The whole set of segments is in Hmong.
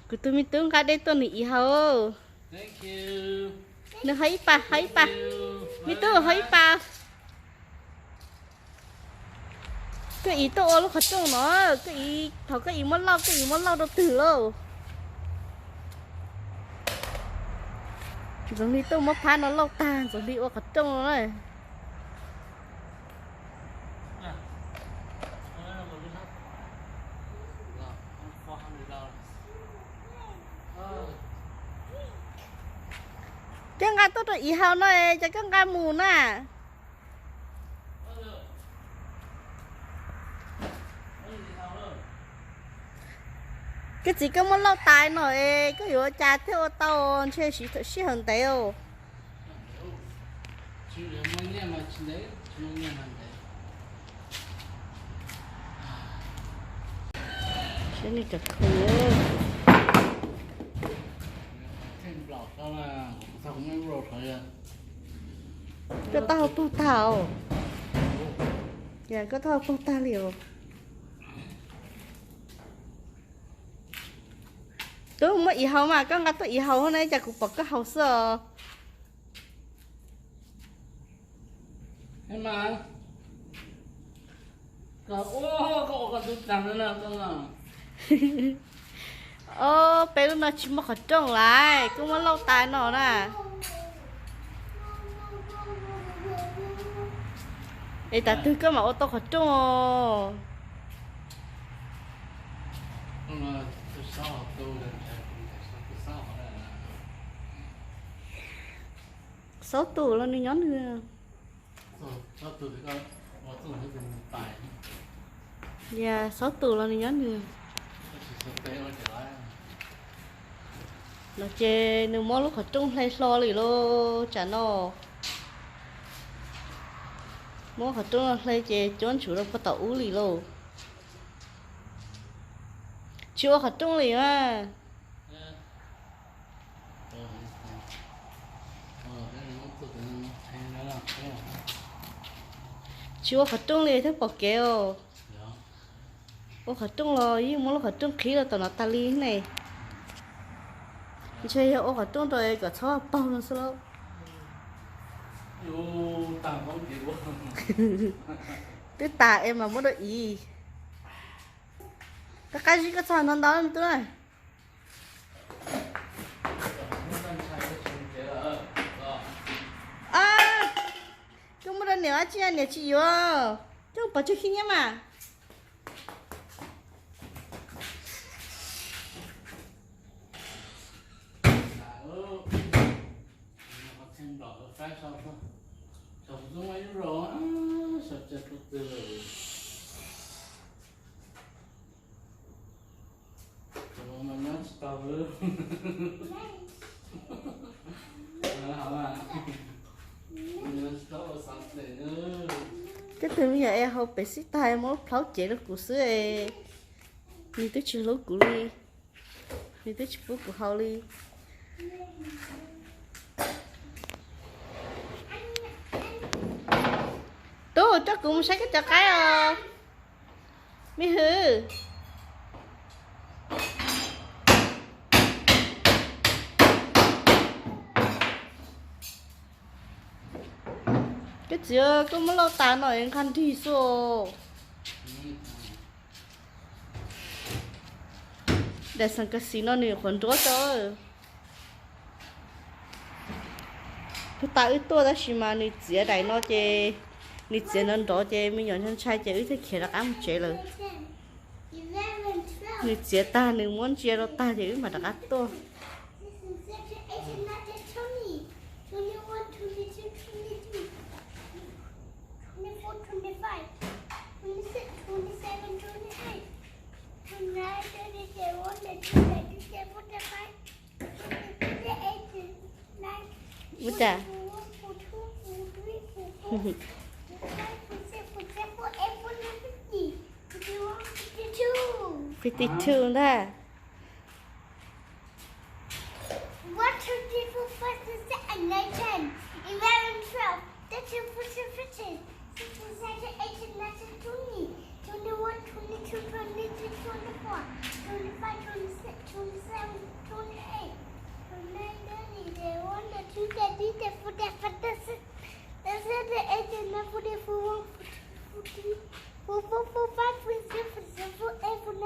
Kuv tus me tub nqa dej tuaj nws ib hau. Nws hau ib pas, hau ib pas. Me tub hau ib pas. Koj ib tuaj ua lub qhov rooj no, koj ib, thaum koj ib muab lauj, koj ib muab lauj rau twg lauj? Ntxoov Hli tuaj muab phab no lauj tag, Ntxoov Hli ua qhov rooj no na. Koj nqa tuaj rau ib hau no, cas koj nqa mus na? Koj txiv, koj muab lauj tas no es koj yuav ua cas thiaj ua tau, ntshe siv thaum sij hawm ntev os. Koj taub hau puag tag os. Koj taub hau puag tag li os. Tub, muab ib hau mas, koj nqa tuaj ib hau na, cas kuv pom koj hau xwb os. Os, peb lub no tsis muaj qhov rooj lawm, koj muab lauj tas no na. Es tas twg koj mam ua tau qhov rooj os? Xaub tus los nws nyob nws. Yog xaub tus los nws nyob nws. No ces nws muab lub qhov rooj hle hlo li lauj tsam no. Muab qhov rooj no hle ces cuab ntshuv rau puag tom ub li lauj. Tsis ua qhov rooj li mas. Tsis ua qhov rooj li thiab pom kev os. Ua qhov rooj los yeej muab lub qhov rooj qhib los tom no tas li ne. Ntshe yog ua qhov rooj rau kom txhob paug no xwb lauj. Twb tas es mas muab dua ib. Koj qab zib koj txog ntau ntau me tub na. Koj muab rau niam dab tsi, niam tsis yuav. Coj pov tseg khib nyiab mas. Koj tus me nyuam es haus pem xib tag muab plhaub cev rau kuv xwb es, nws twb tsis hlub kuv li, nws twb tsis pub kuv haus li. Tub, coj kuv mus saib koj cov qaib os. Me hwm. Koj txiv, koj muab lauj tas no es nqa nrig xwb. Daim xeem kas xis no nws qhuav nruab tso. Tus tas wb tuaj tab sis mas nws txiav daim no ces, nws txiav nrov nrov ces me nyuam ntshai ntshai ces wb thiaj khiav rov qab mus tsev lawm. Nws txiav tag nws muab ntsia rau tag ces wb mam rov qab tuaj. Ua cas? Fifty two ntag. One, two, three, four, five, six, seven, eight, nine, ten, eleven, twelve, thirteen, fourteen, fifteen, sixteen, seventeen, eighteen, nineteen, twenty, twenty-one, twenty-two, twenty-three, twenty-four, twenty-five, twenty-six, twenty-seven,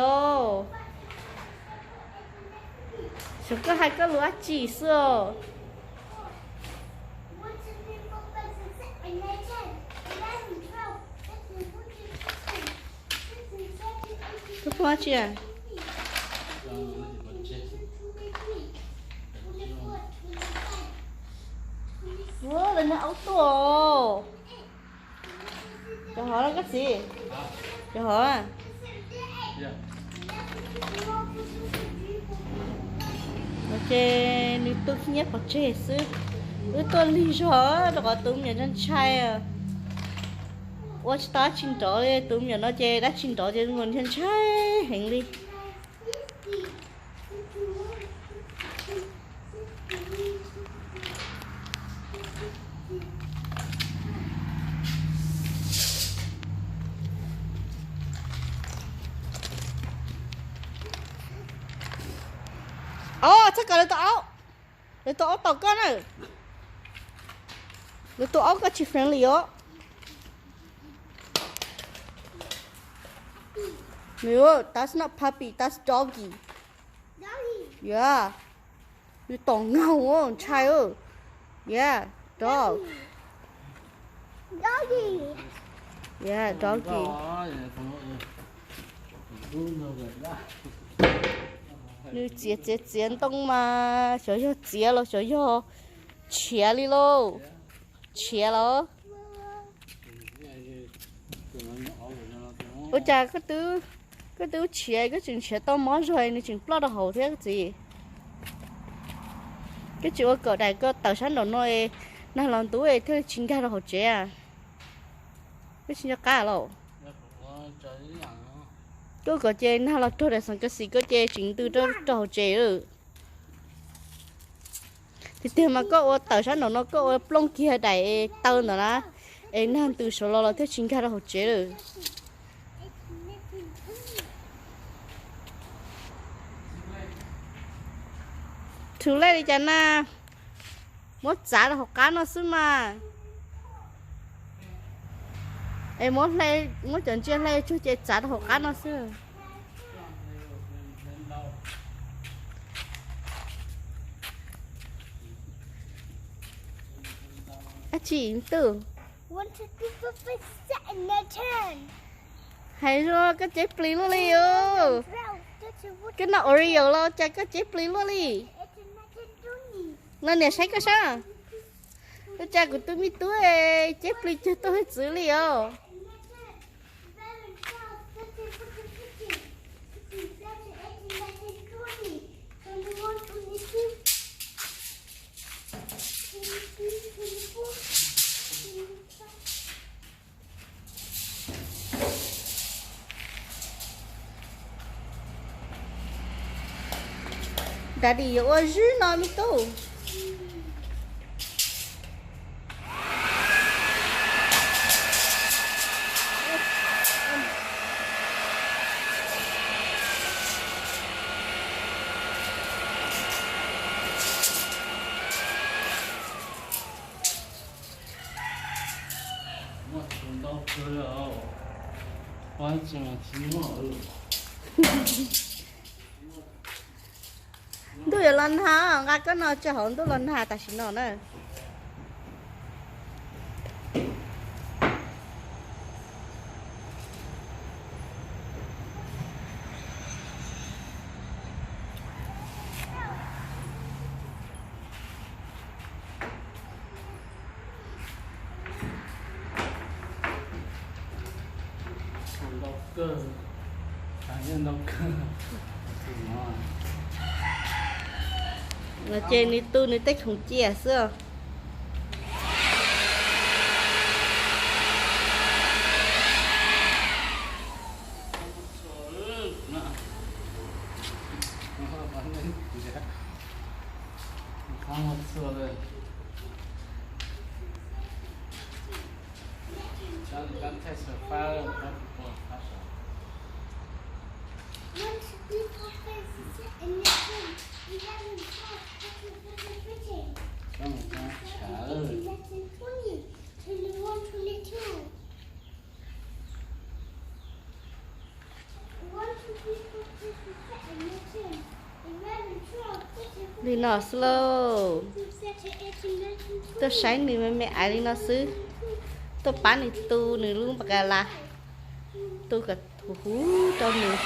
os. Xyov koj hais koj lus dab tsi xwb os. Koj pom dab tsi a? Ua, lawv nag aub tuaj. Cov hov los koj txiv? Cov hov. Ces nws tu khib nyiab pov tseg xwb. Wb tuaj lig zog rau qhov tus me nyuam ntshai ntshai. Ua tsis tau dab tsi nrov li, tus me nyuam no ces dab tsi nrov ces ntshai ntshai heev li. Os, txhob kom lawv tus aub, lawv tus aub tom koj na. Lawv tus aub koj tsis friendly os. Nws, that's not puppy, that's doggy. Yeah. Nws tom ngaug, ntshai. Yeah, dog. Yeah, doggy. Nws txiav txiav txiav ntoo mas xyov yog txiav los xyov yog tshiav li lauj. Tshiav los. Ua cas koj twb tshiav, koj tseem nrhiav tau mob zog nws tseem ploj rau hauv thiab koj txiv. Koj tsis ua kom daim koj tawm sab nraum no, nag los ntub thiaj li tsis nkag rau hauv tsev. Koj tsis nco qab los? Koj kom ces nag los raug daim xeev kas xis koj ces tseem ntws rau hauv tsev lawm. Tiag tiag mas koj ua tawm sab nraum no koj ua plooj kiag daim taw ntawd na, es nag ntws saud los los thiaj tsis nkag rau hauv tsev lawm. Too late li cas na, muab txav rau hauv qab no xwb mas. Es muab cov ntsiav hle tsuag ces txav rau hauv qab no xwb. Dab tsi ntuj? Hais zoo koj cev plis luaj li os. Koj noj Oreo los cas koj cev plis luaj li. Los niam saib koj sab. Ua cas kuv tus me tub cev plis cuag tub hwj txwv li os. Daddy yuav ua zib no me tub. Ntuj yuav los nag, nqa koj no tso hauv ntuj los nag tam sim no na. Los ces nws tu nws tej khoom cia xwb. Li no xwb lauj. Tuaj saib nws me me aiv li no xwb. Tuaj pab nws tu nws lub npa ka las, tu kom huv huv rau nws.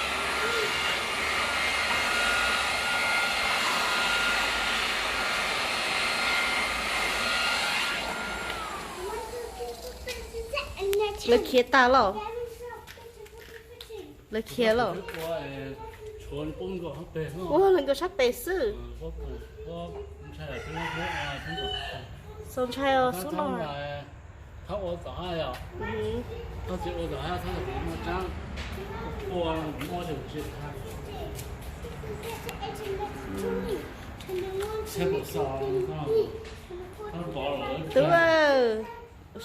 Lawv khiav tag lauj. Lawv khiav lauj. Ua lawv nkawd sab pem xwb. Txaus ntshai os xub no. Tub,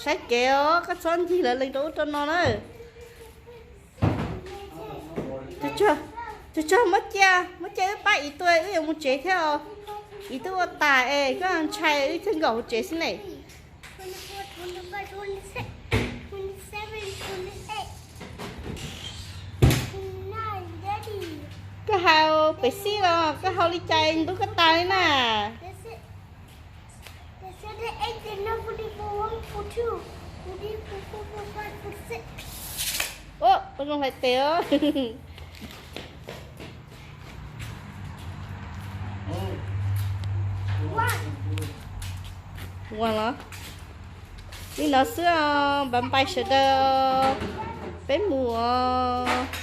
saib kev os, koj txhob ncig lawv lees rau ub rau no na. Tsuag tsuag, muab cia, muab cia wb pab Iv tuaj, wb yuav mus tsev thiab os. Iv twb ua tas es koj ntshai wb thiaj nkaum hauv tsev xwb ne. Koj haus Pepsi los koj haus li cas ntub koj tas li na? Ua, ua zoo hlais tes os. Ua los li no xwb os, npaj npais sawv daws, peb mus os.